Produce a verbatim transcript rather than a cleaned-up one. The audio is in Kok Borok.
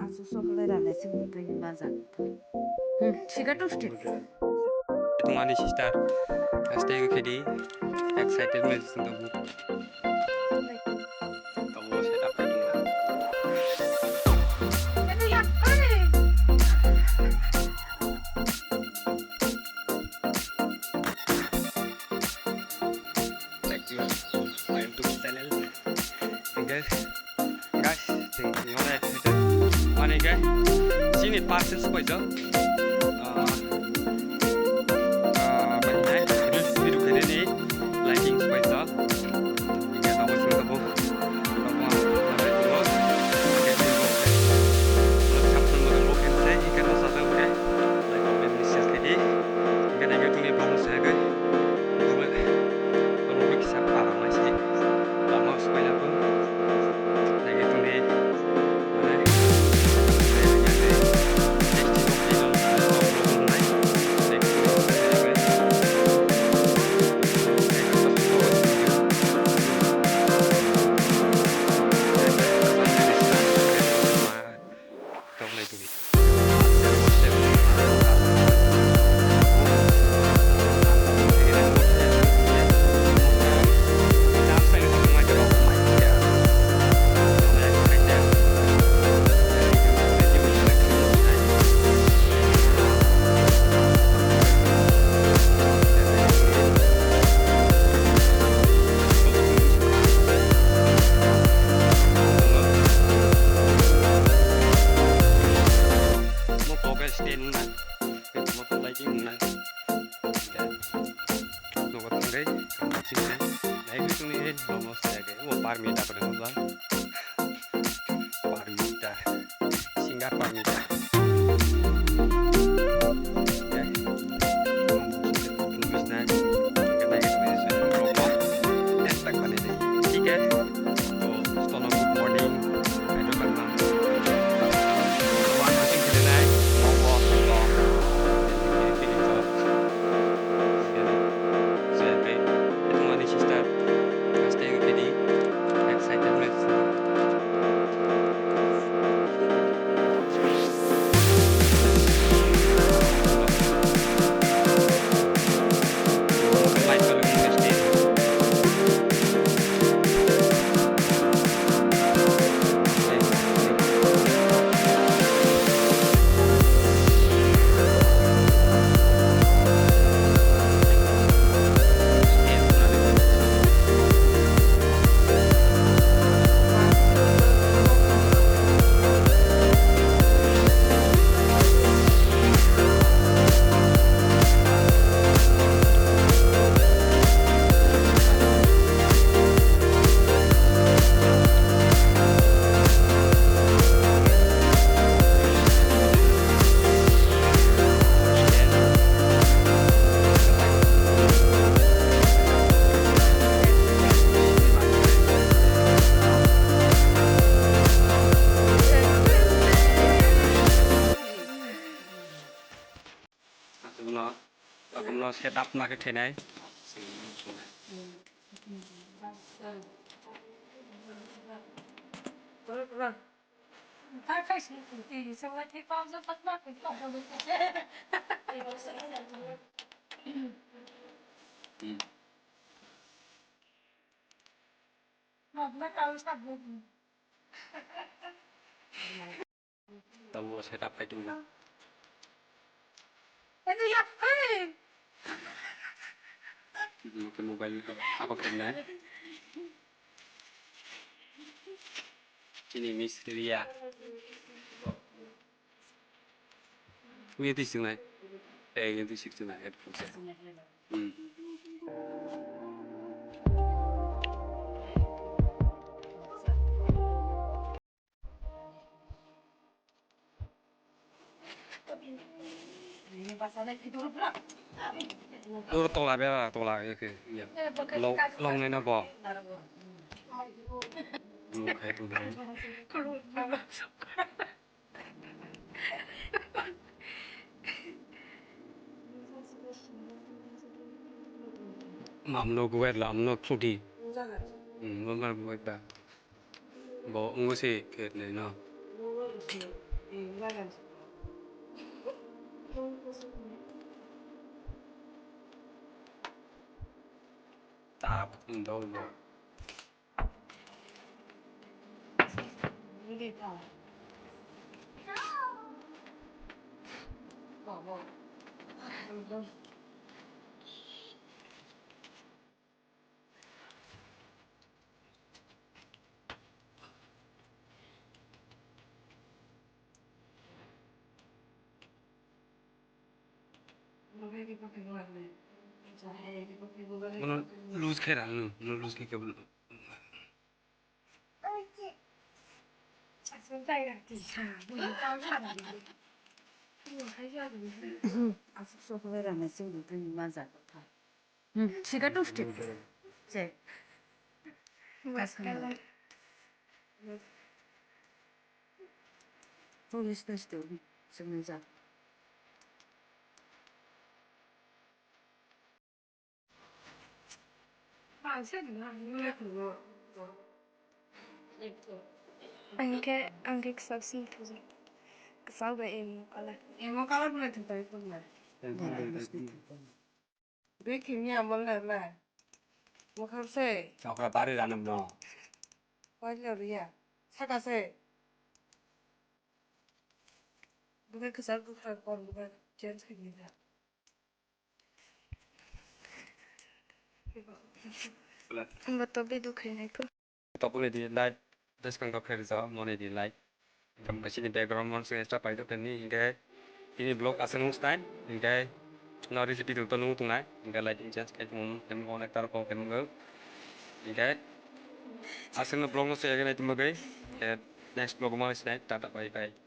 Asu sok le rale se bumtwi ni baja. Hmm, siga tu stil. Tongmani sister, haste khe di, excited mai sing tongo. Tongo se dapai tongo. Thank you. My YouTube channel. Guys, guys, thank you. Mane guys, sini parcel sepaijak. Ah, ah, mane reels video khainani lighting sepaijak. Hingke abo chwng tabuk. Abo ang nang bai tongo. Hingke chwng tabuk. Sabsong tabuk hingke hingke no sajak hingke. Like, comment, share khaidi. Hingke naikhe tongni vlog no sahagwi. Vlog no kisa para naisi. Lama swkailago. Naikhe tongni. Mo pocket stand na. Mo to lighting na. Nogo tangwi. Nai bi tuni nomo saya ke. Mo parmita pada nogo. Parmita. Singa parmita. Good morning. Tabukno, tabukno setup ma khe khainai. Tabuk setup khai tongma. Mobile abo khenai. Chini mistri ya. Wi twi swngnai. Eh, wi twi sik swngnai. Hmm. Dur tola bera tola ke. Long, long nai na bo. Hmm, khai tu. Mamno guwet la, amno thudi. Hmm, mamno guwet ba. Bo ungu si khe nai no. Tap, dol, dol. Bono lose khe rang, no, no lose khe kebo. Hmm, siga tu stick. Cek. White color. Police tu stick. Sebentar. Ang khe, ang khe kwchak sini thujak. Kwchak bai emo color. Emo color bo naithok bai phunuknai. Bikini amo le le. Mokhang se. Chokra bari ranam no. Wajlo riya. Saka se. Bwkha kwchak bwkha kol bwkha change khainai da. Ang bo to video khainai kho. Topuni di light, bwskang kok khe rijak, moni di light. Tamo khe chini background moni se extra paidok teni, hinkhe chini vlog aswk nung style, hinkhe no recipe dok to nung tongnai, hinkhe lighting change khai tongo, temo onek tar kok temo go. Hinkhe aswk no vlog no se ege nai tongmogwi, hinkhe next vlog moni se tata bye bye.